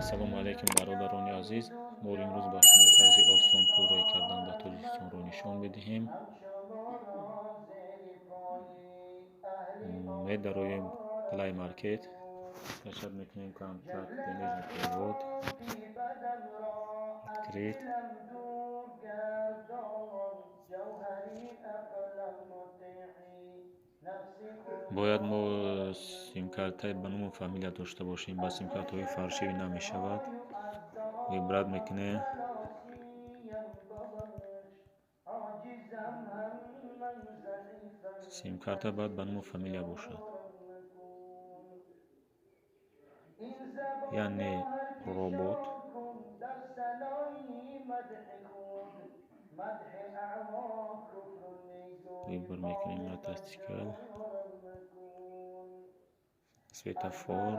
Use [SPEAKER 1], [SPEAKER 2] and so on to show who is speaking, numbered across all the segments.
[SPEAKER 1] Ассалому алайкум, бародарони азиз. Мо имрӯз ба шумо тарзи осон пул рой кардан ба Тоҷикистонро нишон медиҳем. Медароем Play Market, скачать мекунем контакт денежный перевод, открыть. Бояд мо симкартаи ба ному фамилия дошта бошем, ба симкартҳои фаршивӣ намешавад. Выбрать мекунем. Симкарта бояд ба ному фамилия бошад. Яъне робот. Выбор мекунем мотосикл, светофор.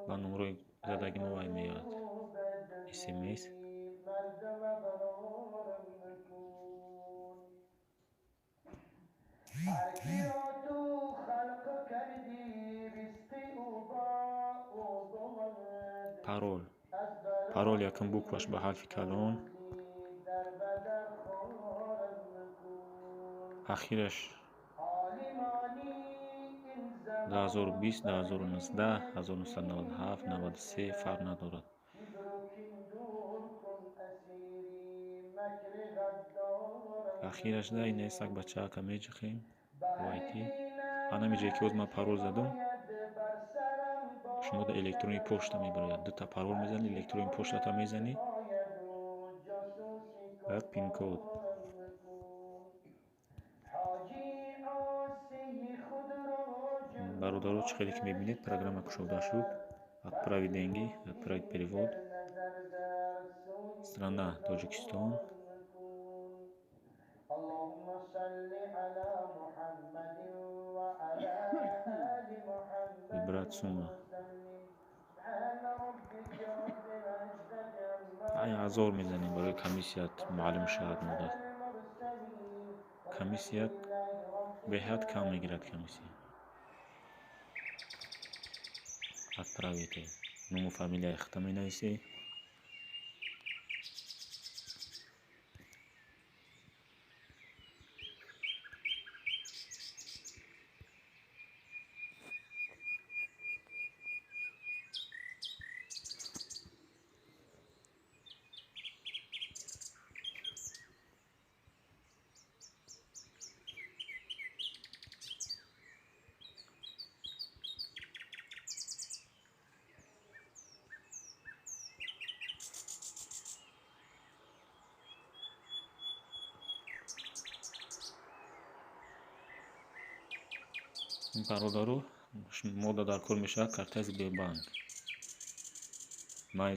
[SPEAKER 1] Ба номрои задаги мо вай меояд СМС. Парол. Парол якум букваш ба ҳарфи калон, ахираш 2020, 2019, 1997, 93 фарқ надорад. Ахираш да инесак бачаака меҷихем вайти. Анами ҷое ки ҳоз ман парол задам, шумо да электронии почта мебарояд. Дута парол мезанӣ, электронии почтата мезанӣ, баъд пин-код. Бародаро, чӣ хеле ки мебинед, программа кушода шуд. Отправить деньги, отправить перевод. Страна Тоҷикистон. Выбрать сумма. 1000 мезанем барои комиссия маълум шавад муддат. Комиссия беҳад кам мегирад комиссия. Отправить. Ному фамилияи худта менависӣ. Бародаро, мода дар кор мешавад картаи Сбербанк. Ман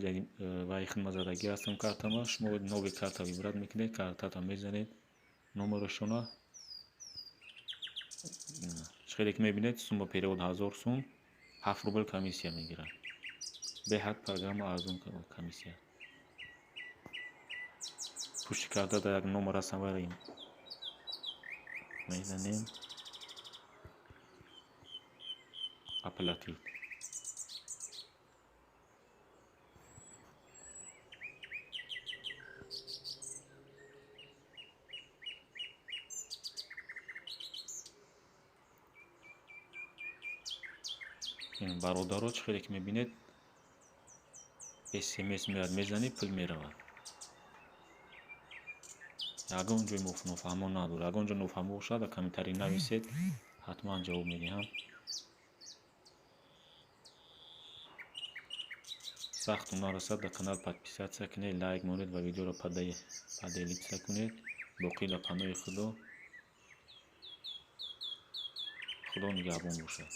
[SPEAKER 1] вай хидматзадагӣ ҳастам картама. Шумо нови карта выбрать мекунед, картата мезанед, номерашона. Чӣ хеле ки мебинед, сумма перевод 1000 сум, 7 рубл комиссия мегирад. Беҳад программа арзон комиссия. Пушти карта дар як номер ҳастам, вайро мезанем. Оплатить. Бародаро, чӣ хеле ки мебинед, СМС меояд, мезанӣ, пул меравад. Ягон ҷои нофаҳмо надорад. Ягон ҷо нофаҳмо бошад, дар комментарий нависед, ҳатман ҷавоб медиҳам. Сахту нарасад, дар канал подписаться кунед, лайк монед ва видеоро поделиться кунед. Боқӣ дар паноҳи Худо. Худо нигаҳбон бошад.